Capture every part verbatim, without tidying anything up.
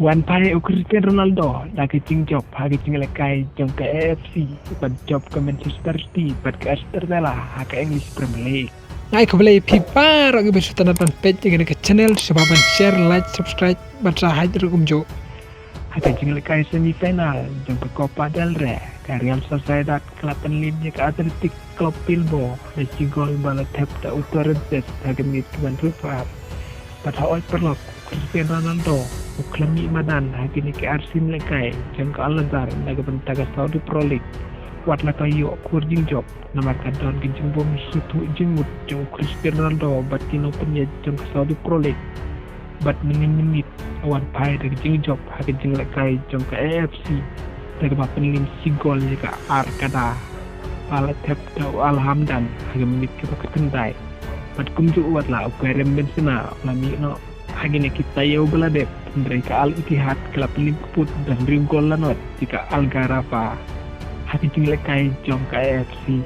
Wan phai u Cristiano Ronaldo da ka jingjop ha ka jinglehkai jong ka A F C bad jop ka Manchester City bad ka Aston Villa ha ka English Premier League. Nga ai khublei ïa phi baroh kiba sngewtynnat ban peit ïa kane ka channel, sngewbha ban share, like, subscribe bad sa hait ruh kumjuh. Ha ka jinglehkai semi final jong ka Copa del Rey, ka Real Sociedad ka la pynliem ïa ka Athletic Club Bilbao da shi gol ba la thep da u Torres ha ka minit kaba hynriew phew ar. Bad hooid paralok, Cristiano Ronaldo u khlem mih madan ha kine ki ar sien lehkai jong ka Al Nassr na ka bynta ka Saudi Pro League. Wat la ka ïoh khur jingjop namar ka don ka jingbym sngewthuh jingmut jong u Cristiano Ronaldo bad ki nongpynïaid jong ka Saudi Pro League. Bad mynnin mynnin u wan phai da ka jingjop ha ka jinglehkai jong ka A F C da kaba pynliem shi gol ïa ka Al Qada ba la thep da u Al Hamdan ha ka minit kaba khyndai. Bad kumjuh wat la u Karim Benzema u la mih noh ha kine ki taïew ba la dep, hynrei ka Al Ittihad ka la pynliem kput da hynriew gol la nod ïa ka Al Gharafa ha ka jinglehkai jong ka A F C.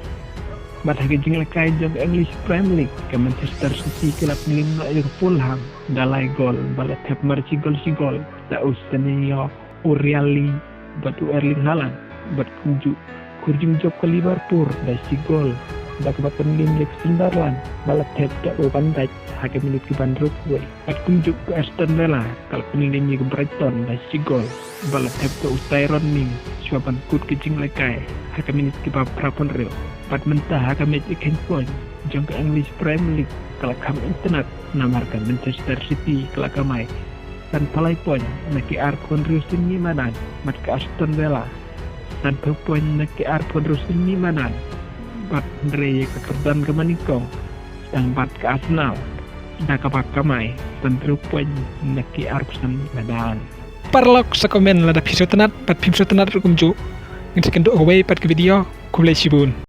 Bad ha ka jinglehkai jong ka English Premier League, ka Manchester City ka la pynliem noh ïa ka Fulham da lai gol ba la thep mar shi gol shi gol da u Sane, u Real Lee bad u Erling Haaland. Bad kumjuh khur jingjop ka Liverpool da shi gol da kaba pynliem ïa ka Sunderland ba la thep da u Van Dijk ha ka minit kaba hynriew phew wei. Bad kumjuh ka Aston Villa ka la pynliem ïa ka Brighton da shi gol ba la thep da u Tyrone Mings shuwa ban kut ka jinglehkai ha ka minit kaba phra phew hynriew. Bad mynta ha ka match ïakhun point jong ka English Premier League ka la kham itynnad namar ka Manchester City ka la kamai sanphew lai point na ki arphew hynriew sien mih madan, bad ka Aston Villa sanphew point na ki arphew hynriew sien mih madan. Bad hynrei ïa ka kyrdan kaba nyngkong tang bad ka Arsenal da kaba kamai sanphew point na ki arphew sien mih madan. Paralok, sa comment lada phi sngewtynnat bad phim sngewtynnat ruh kumjuh. Ngin sa ïakynduh ha kawei pat ka video. Khublei shibun.